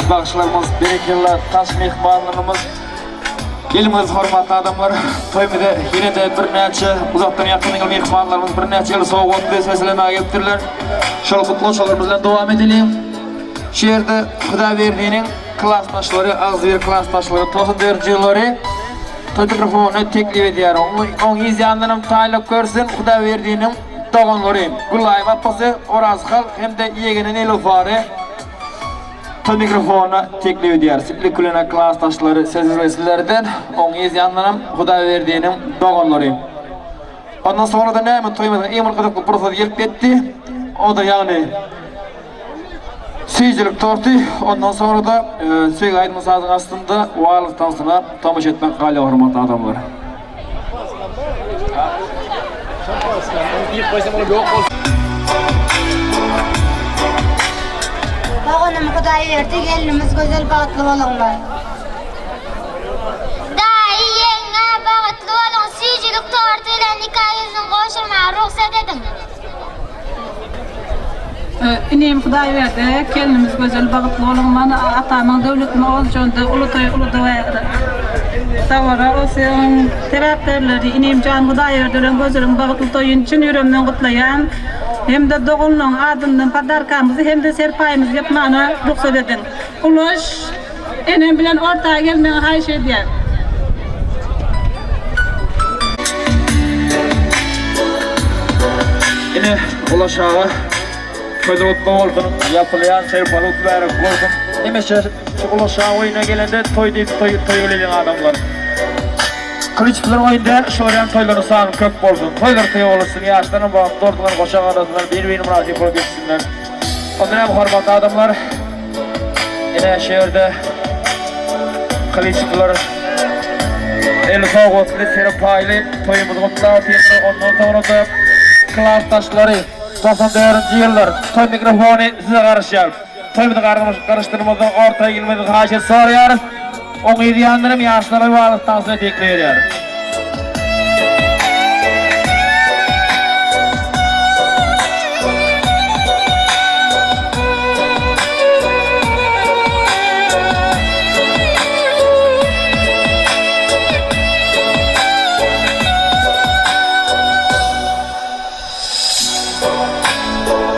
Aziz bagşylarymyz, berekella, taş myhmanlarymyz, Ilimiz hormatly adamlar, toýumyza ýene-de birnäçe uzakdan ýakyn myhmanlarymyz birnäçe ýyl sowgatly seslemäge gelipdirler. Şol gutlag bilen dowam edeliň. Şu ýerde Hudaýberdiniň klasdaşlary, agzybir klasdaşlary, 94-nji ýyllary toý mikrofonyny teklip edýär. Oň yz ýanyndanam taýlap görsün Hudaýberdiniň doganlary Gülaýym apasy, Orazhal hem-de ýegeni Nilufary. Toý mikrofonyna teklip edýäris. Ilki bilen klasdaşlary sözleşilerden, oň yz ýanyndanam Hudaýberdiniň doganlary. Ondan soňra-da näme toýumyzyň iň bir gyzykly pursady gelip ýetdi. O-da ýagny süýjülik torty. Ondan soňra-da söýgi aýdym-sazyň astynda wals tansyna tomaşa etmek galýar hormatly adamlar. Doganym Hudaýberdi gelnimiz Gözel bagtly boluňlar. Daýy ýeňňe bagtly boluň süýjülik torty bilen nika ýüzüni gowşurmaga rugsat ediň. Inim Hudaýberdi, gelnimiz Gözel bagtly boluň, mana atamyň döwletini oljandy, uly toý uly dabara olsun. Sebäpkärleri inimjan Hudaýberdi bilen Gözeliň bagtly toýuny çyn ýüregimden gutlaýan. Hem-de doganlaryň adyndan podarkamyzy hem-de serpaýymyzy ýapmana rugsat ediň. Ulaş, enem bilen orta gelmegiňi haýyş edýän. Ine, Ulaş aga, közi gutly bolsun, ýapylýan serpaly mübärek bolsun. Hemişe şu Ulaş aga oýuna gelende toý diýip toý toý bolýan adamlar. Kylyçlylaryň oýny däl, şolar ýaly toýlaryň sany köp bolsun. Toýlar toý bolsun, ýaşlaram bagtly bolsunlar, goşa galasynlar, bir-birine mynasyp bolup ýetişsinler. Ondan hem hormatly adamlar, ine şu ýerde Kylyçlylar eli sowgatly, serpaýly toýumyzy gutlap otyrlar. Ondan soňra-da klasdaşlary 94-nji ýyllar toý mikrofony size garaşýar. Toýumyzy garyşdyrmazdan orta gelmegiňizi haýyş edip soraýarys. Oň yz ýanyndan hem ýaşlara wagz tansyna teklip edýäris.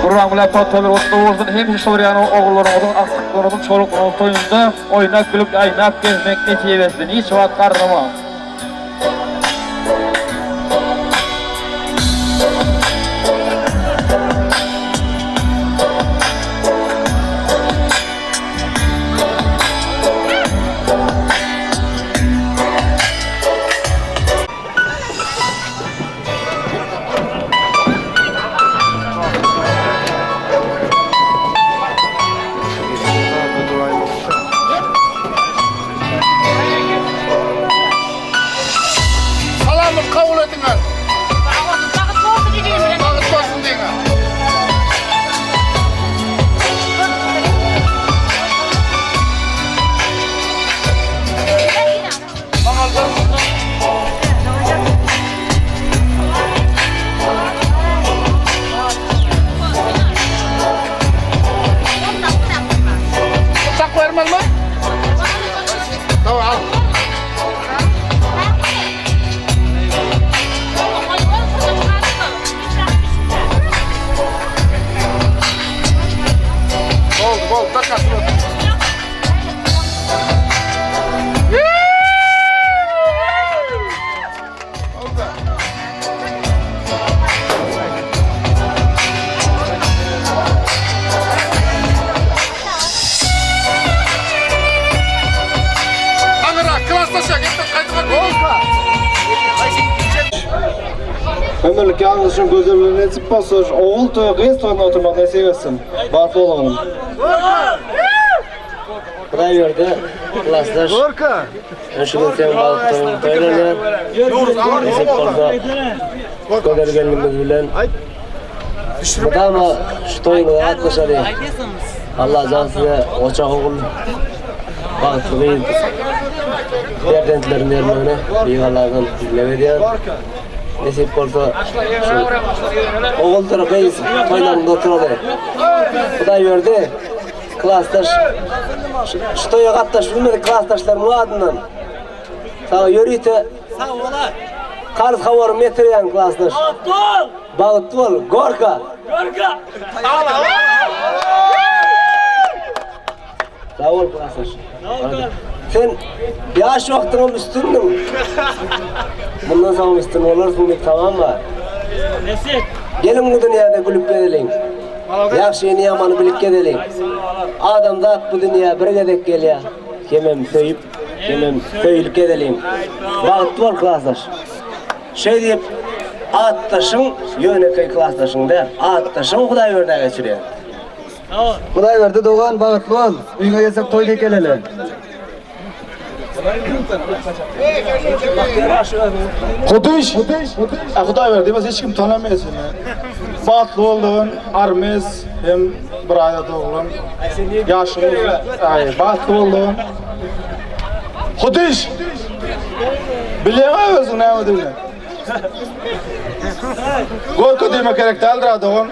Gurbanguly ata toýlar gutly bolsun hemişe şolar ýaly ogullaryňyzyň agtyklaryňyzyň çoluklaryňyzyň toýunda oýnap gülüp aýnap gezmek nesip etsin hiç wagt garramaň. Salamyz kabul ediňer. Bagyt bolsun diýiň. Bagyt bolsun diýiň. Bıçak vermez mi? Tamam al. Oldu oldu takasın. Ömürlik ýalňyşyň gözel bilen nesip bolsa, ogul toýy, gyz toýunda oturmak nesip etsin. Bagtly boluň inim. Hudaýberdi klasdaş. Şu gün seň bagyt toýuň toýlanýar. Nesip bolsa gözel gelnimiz bilen mydama şu toýuňyza gatnaşaly. Allajan size goçak ogul, bagtly gyz perzentleriň bermegini Beýik Alladan dileg edýän. Nesip bolsa şu oguldyr gyz toýlarynda oturaly. Hudaýberdi. Klasdaş şu toýa gatnaşyp bilmedik klasdaşlarymyň adyndan saňa ýörite karz habarymy ýetirýän klasdaş. Bagtly bol! Bagtly bol! Gorka! Gorka! Sag bol klasdaş. Sen ýaş wagtyňam üstündiň. Mundan soňam üstün bolarsyň diýip tamam bar. Nesip. Geliň bu dünýäde gülüp gezeliň. Ýagşyny ýamany bilip gezeliň. Adamzat bu dünýä bir gezek gelýär. Hemem söýüp, hemem söýülip gezeliň. Bagtly bol klasdaş. Şeý diýip atdaşyň ýönekeý klasdaşyň däl, atdaşyň Hudaýberdä geçirýär. Hudaýberdi dogan bagtly bol. Öýüňe gelsek toý dekeleli. Hudyş. A Hudaýberdi diýmez hiç kim tanamaýar seni. Bagtly bol dogan, armez hem bir aýda doglan. Ýaşyň aý bagtly bol dogan. Hudyş. Bilýäňä özüň nämedigini. Gorka diýmek gerek däldir a dogan.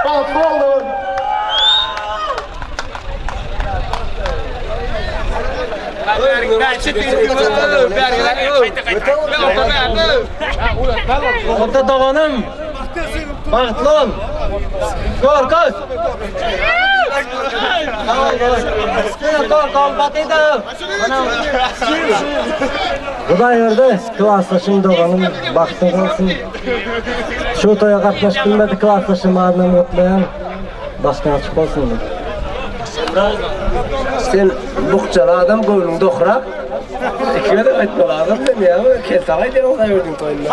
Bagtly bol dogan. Ota doganym, bagtly bol. Gorka! Hudaýberdi klasdaşym doganym bagtyň bolsun. Şu toýa gatnaşyp bilmedik klasdaşym adyndan gutlaýan. Başyň açyk bolsun. Sen bukjaly adam göwnüň dokrak. Iki gezek aýtmaly adam sen ýa. Kelsaň aýdýan Hudaýberdiň toýunda.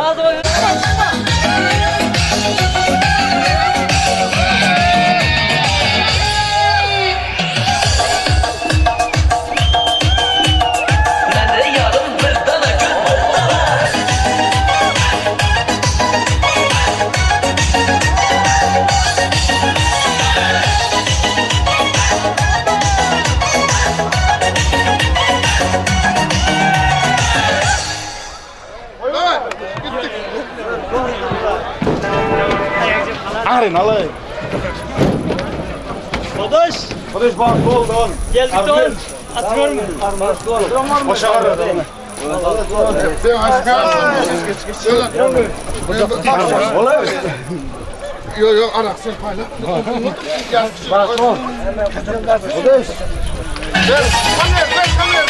Aryn alay. Hudyş. Hudyş bak bol don. Geldik don. Atıyor mu? Boşa gar. Yok yok arak sen payla. Bak bol. Hudyş. Ver, come here, come here.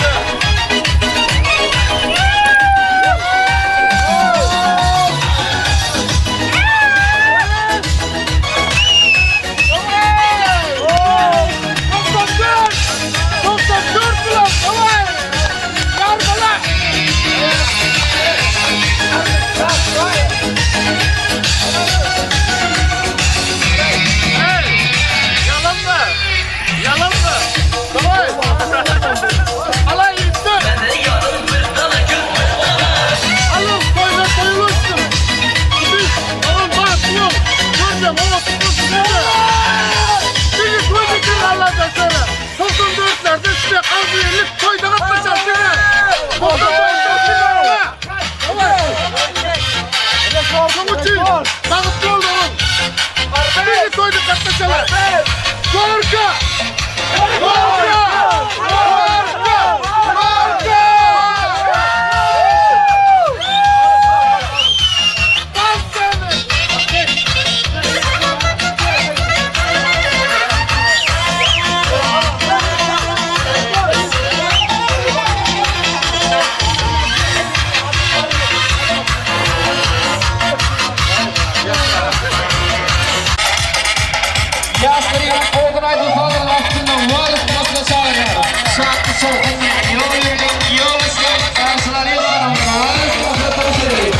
Ýaşlaryň owadan aýdym-sazlaryň astynda wals maşyna çagyrýarys. Şatly-şowhunly ýol ýöreden ýol işleýän garşylaryň adamlary wals maşyna tomaşa edeliň.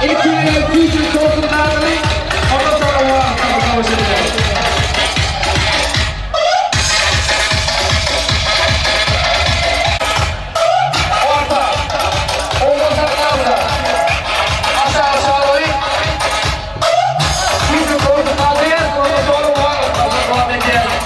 Ilki bilen süýjülik tortuny dadalyň, ondan soňra wals maşyna tomaşa edeliň. Orta, owgan sahnamyza aşagy çagyryň. Süýjülik tortuny dadýas, ondan soňra wals maşyna dowam edýäris.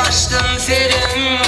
Açdym serin.